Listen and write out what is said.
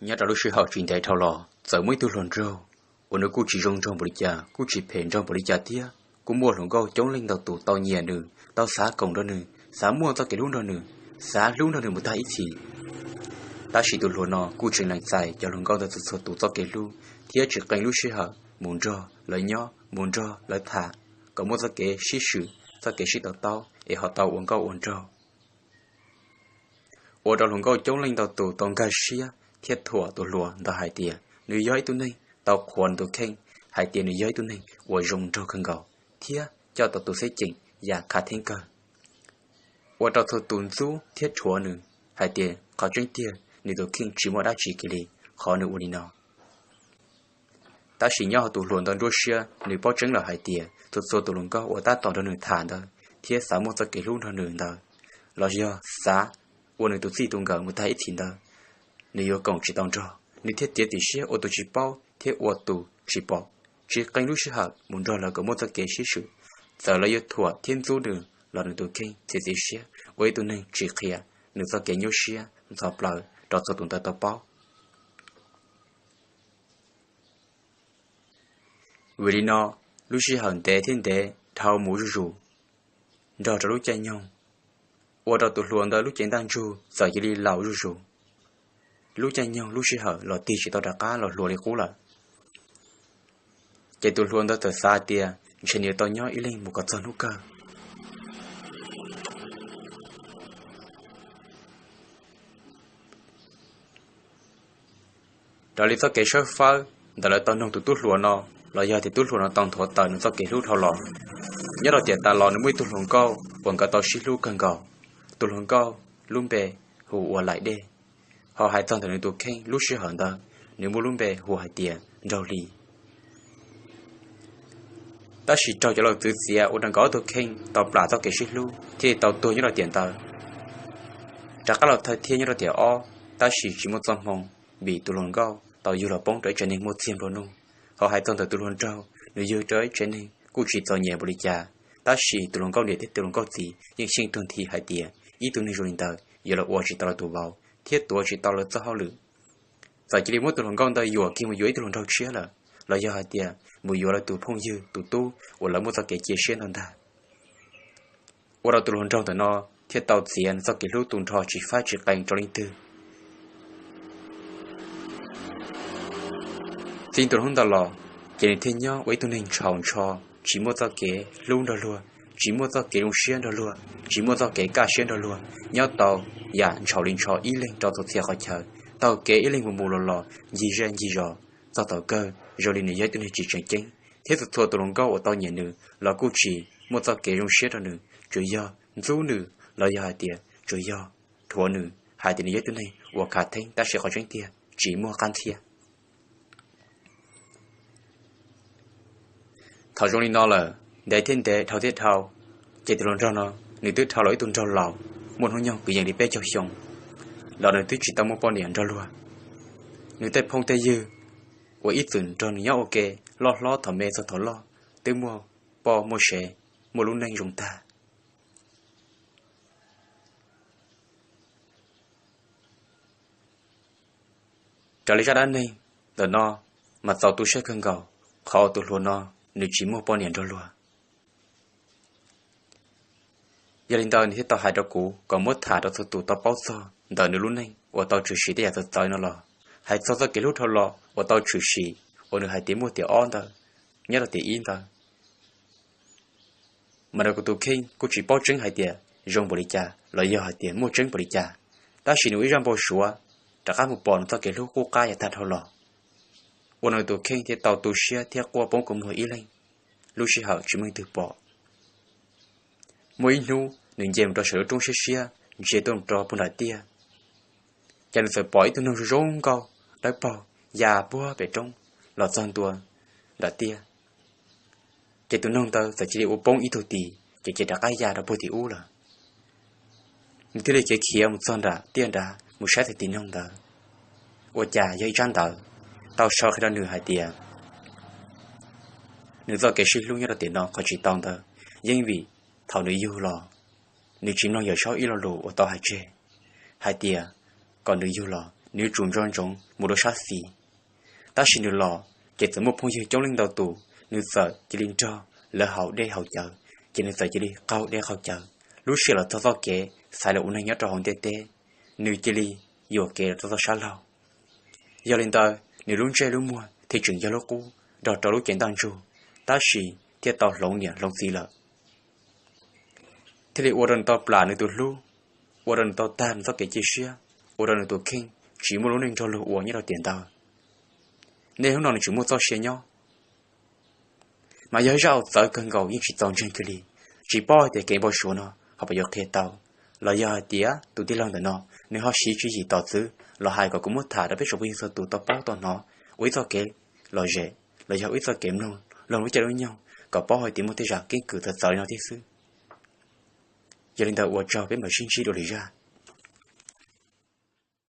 Nyob rau lub sij hawm tsis ntev dhau los, txawm muaj ib tug hluas nraug uas nws kuj tsis zoo nraug npaum li cas, kuj tsis phem nraug npaum li cas thiab, kuj muaj hluas nkauj coob leej ntau tus tau nyiam nws, tau xav koom rau nws, xav muaj txoj kev hlub nrog nws, xav hlub nrog nws mus tag ib txhis. Tab sis tus hluas no kuj tseem lees txais cov hluas nkauj ntawd txhua txhua tus txoj kev hlub thiab tsis qee lub sij hawm mus nrog lawv nyob, mus nrog lawv tham, kom muaj txoj kev sib swm, txoj kev sib to taub es ho tau ua nkauj ua nraug. Ua rau hluas nkauj coob leej ntau tus tau nkag siab thiab thuam tus hluas ntawd hais tias nws yog ib tug neeg tau qhuas nws tus kheej, hais tias nws yog ib tug neeg uas zoo nraug kawg nkaus thiab coj tau tus xeb ceem yam khav theeb kawg. Ua rau txhua tus ntxub thiab rhuav nws hais tias qhov tseeb tiag nws tus kheej tsis muaj dab tsi kiag li qhov nws ua li no. Tab sis nyob hauv tus hluas ntawd nruab siab, nws paub tseeb lawm hais tias txhua txhua tus hluas nkauj uas tab tom nrog nws tham ntawd thiab xav muaj txoj kev hlub nrog nws ntawd, los yog xav ua nws tus txij tus nkawm mus tag ib txhis ntawd, nws yuav koom tsis tau nrog, nws thiaj tiav txim siab ua tus tsis paub thiab ua tus tsis pom, tsis qee lub sij hawm mus nrog lawv kom muaj txoj kev sib swm. Txawm lawv yuav thuam thiab ntxub nws los nws tus kheej txiav txim siab ua ib tug neeg tsis qhia nws txoj kev nyuaj siab ntxhov plaws rau txhua tus ntawd tau paub. Vim li no, lub sij hawm ntev thiab ntev dhau mus zuj zus, nrog rau lub caij nyoog, ua rau tus hluas ntawd lub cev ntaj ntsug txawm cia li laus zuj zus. Lub caij nyoog lub sij hawm los tig tsis tau rov qab los hluas li qub lawm. Ces tus hluas ntawd txawm xav tias ntshe nws yuav tau nyob ib leeg mus kom txog hnub kawg. Raws li txoj kev tshawb fawb ntawm lawv tau noog tus tub hluas no, los yog tias tub hluas no tau nthuav tawm nws txoj kev hlub dhau los, nyob rau tiam tas los nws muaj ib tug hluas nkauj uas nkawd tau sib hlub kawg nkaus. Tus hluas nkauj lub npe hu ua Laim Dej. Ho hais txog ntawm nws tus kheej lub sij hawm ntawd, nws muaj lub npe hu hais tias Nraug Hli. Tab sis raug cov laus txwv txiav ua rau nkawd ob tug kheej tau plam txoj kev sib hlub thiaj li tau tuag nyob rau tiam ntawd. Rov qab los thawj thiab nyob rau tiam ob, tab sis tsis muaj txoj hmoo, vim tus hluas nkauj tau yug los poob rau ib tsev neeg muaj txiag nplua nuj. Ho hais txog ntawm tus hluas nraug, nws yug rau ib tsev neeg kuj tsis txom nyem npaum li cas, tab sis tus hluas nkauj niam thiab tus hluas nkauj txiv yeej xyeej tuag nthi hais tias ib tug neeg zoo li ntawd yuav los ua tsis tau lawv tus vauv thiab tuav tsis tau lawv txoj hauj lwm. Txawm cia li muab tus hluas nkauj ntawd yuam kiag mus yuav ib tug hluas nraug tshiab lawm, los yog hais tias mus yuav lawv tus phooj ywg tus tub uas lawv muaj txoj kev cia siab ntau ntag. Ua rau tus hluas nraug ntawm no thiaj tau txiav nws txoj kev hlub tu nrho tsis faib tsis qee rau leej twg. Txij ntua hnub ntawd los, ces nws thiaj nyob ua ib tug neeg ntshaus ntsho, tsis muaj txoj kev hlub nrog luag, tsis muaj txoj kev zoo siab nrog luag, tsis muaj txoj kev kaj siab nrog luag, nyob tau yam ntshaus li ntshaus ib leeg rau txhua txhia qhov chaw, taug kev ib leeg mus mus los los ncig zej ncig zos, txog thaum kawg zoo li nws yog ib tug neeg tsis tseem ceeb, thiab txhua txhua tus hluas nkauj uas tau nyiam nws los kuj tsis muaj txoj kev zoo siab rau nws, tsuas yog ntxub nws los yog hais tias tsuas yog rhuav nws hais tias nws yog ib tug neeg uas khav theeb tab sis qhov tseeb tiag tsis muaj qab ntxhiab. Thaum zoo li no lawm, ntev thiab ntev, dhau thiab dhau, ces tus hluas nraug no nws twb dhau los ib tug nraug laus, muaj hnub nyoog kwv yees li peb caug xyoo, los nws twb tsis tau muaj poj niam nrog luag. Nws tej phooj tej ywg uas ib txwm nrog nws nyob ua ke, loj hlob thaum me txog thaum loj, twb muaj poj muaj sev, muaj lub neej zoo tag. Raws li zaj dab neeg ntawm no mas txaus tu siab kawg nkaus, qhov uas tus hluas no nws tsis muaj poj niam nrog luag. Yog li ntawd nws thiaj tau hais rau kuv kom muab tham rau txhua tus tau paub txog ntawm nws lub neej uas tau tshwm sim tej yam txawv txawv no los, hais txog txoj kev hlub dhau los uas tau tshwm sim uas nws hais tias muaj tiam ob ntawd, nyob rau tiam ib ntawd. Mas nws kuv tus kheej kuj tsis paub tseeb hais tias zoo npaum li cas los yog hais tias muaj tseeb npaum li cas, tab sis nws ib zaj npau suav rov qab mus pom nws txoj kev hlub qub qab yav tag dhau los, ua nws tus kheej thiaj tau tu siab thiab quaj poob kua muag ib leeg, lub sij hawm tsis muaj leej twg pom. Muaj ib hnub nws nce mus rau saum lub roob siab siab, ntsia tuaj rau puag nram tiaj, ces nws txawm pom ib tug noog zoo zoo nkauj dawb paug ya puag pem roob los txog ntua nram tiaj. Ces tus noog ntawd txawm cia li ua poob ib tug tis, ces cia li rov qab ya rau puag tim ub lawm. Nws thiaj li khiav khiav mus txog nram tiaj nrad mus saib tus tis noog ntawd ua cas yog ib tsab ntawv tau sau qhia rau nws hais tias nws txoj kev sib hlub nyob rau tiam no qhov tsis tau ntawd yeej vim thaum nws yug los, nws tsis mloog Yawm Saub ib lo lus uas tau hais tseg hais tias kom nws yug los nws yuav tsum nco ntsoov mus dua sab xis. Tab sis nws los ces txawm muaj phooj ywg coob leej ntau tus, nws txawm cia li nrog lawv haus dej haus cawv, ces nws txawm cia li qaug dej qaug cawv. Lub sij hawm los txog txoj kev xaiv los ua neeg nyob rau hauv ntiaj teb, nws cia li yuam kev los txog txoj sab laug. Yog li ntawd nws lub ntsej lub muag thiaj tseem yog lub qub nrog rau lub cev ntaj ntsug, tab sis thiaj tau hloov niam hloov txiv lawm. Thiaj li ua rau nws tau plam nws tus hlub, ua rau nws tau tag nws txoj kev cia siab, ua rau nws tus kheej tsis muaj lub neej nrog luag ua nyob rau tiam ntawd. Nej hnub no nws tseem muaj txoj sia nyob, mas yog ib zaj uas txawv kawg nkaus yeej tsis txaus ntseeg kiag li. Tsis paub hais tias kev npau suav no ho puas yuav qhia tau, los yog hais tias tus tij laug ntawm no nws ho siv tswv yim tom txwv los hais kom kuv muab tham rau peb tsoom phooj ywg txhua tus tau paub tau hnov ua ib txoj kev lom zem los yog ua ib txoj kev mloog log lub caij lub nyoog kom paub hais tias muaj tej zaj keeb kwm txawv txawv li no thiab xwb. Yog li ntawd ua tsaug, peb mam sib ntsib dua lwm zaj.